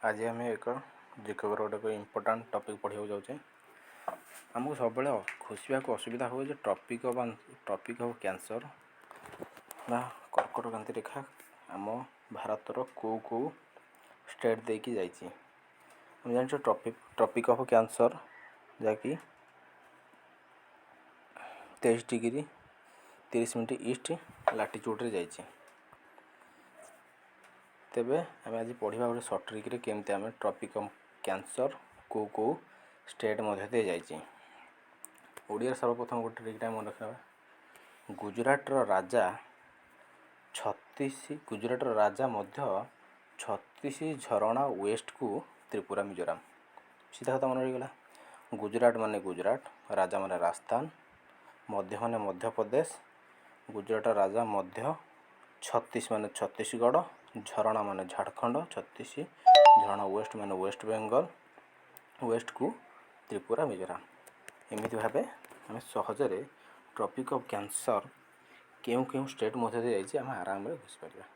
ଆଜି ଆମେ ଏକ ଜିକେର ଗୋଟେ ଏକ ଇମ୍ପୋର୍ଟାଣ୍ଟ ଟପିକ୍ ପଢ଼ିବାକୁ ଯାଉଛେ। ଆମକୁ ସବୁବେଳେ ଘୋଷିବାକୁ ଅସୁବିଧା ହୁଏ ଯେ ଟ୍ରପିକ୍ ଅଫ୍ କ୍ୟାନ୍ସର ବା କର୍କଟ କ୍ରାନ୍ତି ରେଖା ଆମ ଭାରତର କେଉଁ କେଉଁ ଷ୍ଟେଟ୍ ଦେଇକି ଯାଇଛି। ଆମେ ଜାଣିଛୁ, ଟ୍ରପିକ୍ ଅଫ୍ କ୍ୟାନ୍ସର ଯାହାକି 23 ଡିଗ୍ରୀ 30 ମିନିଟ୍ ଇଷ୍ଟ ଲାଟିଚ୍ୟୁଡ଼୍ରେ ଯାଇଛି। ତେବେ ଆମେ ଆଜି ପଢ଼ିବା ଗୋଟେ ସର୍ଟ ଟ୍ରିକ୍ରେ, କେମିତି ଆମେ ଟ୍ରପିକ୍ ଅଫ୍ କ୍ୟାନ୍ସର କେଉଁ କେଉଁ ଷ୍ଟେଟ୍ ମଧ୍ୟ ଦେଇ ଯାଇଛି। ଓଡ଼ିଆରେ ସର୍ବପ୍ରଥମ ଗୋଟେ ଟ୍ରିକ୍ଟା ମନେ ରଖିନେବା। ଗୁଜୁରାଟର ରାଜା 36, ଗୁଜୁରାଟର ରାଜା ମଧ୍ୟ 36 ଝରଣା ୱେଷ୍ଟକୁ ତ୍ରିପୁରା, ମିଜୋରାମ। ସିଧା କଥା ମନେ ରହିଗଲା। ଗୁଜୁରାଟ ମାନେ ଗୁଜୁରାଟ, ରାଜା ମାନେ ରାଜସ୍ଥାନ, ମଧ୍ୟ ମାନେ ମଧ୍ୟପ୍ରଦେଶ। ଗୁଜୁରାଟ ରାଜା ମଧ୍ୟ, 36 ମାନେ ଛତିଶଗଡ଼, ଝରଣା ମାନେ ଝାଡ଼ଖଣ୍ଡ, 36 ଝରଣା ୱେଷ୍ଟ ମାନେ ୱେଷ୍ଟ ବେଙ୍ଗଲ, ୱେଷ୍ଟକୁ ତ୍ରିପୁରା, ମିଜୋରାମ। ଏମିତି ଭାବେ ଆମେ ସହଜରେ ଟ୍ରପିକ୍ ଅଫ୍ କ୍ୟାନ୍ସର କେଉଁ କେଉଁ ଷ୍ଟେଟ୍ ମଧ୍ୟରେ ଯାଇଛି, ଆମେ ଆରାମରେ ଘୋଷିପାରିବା।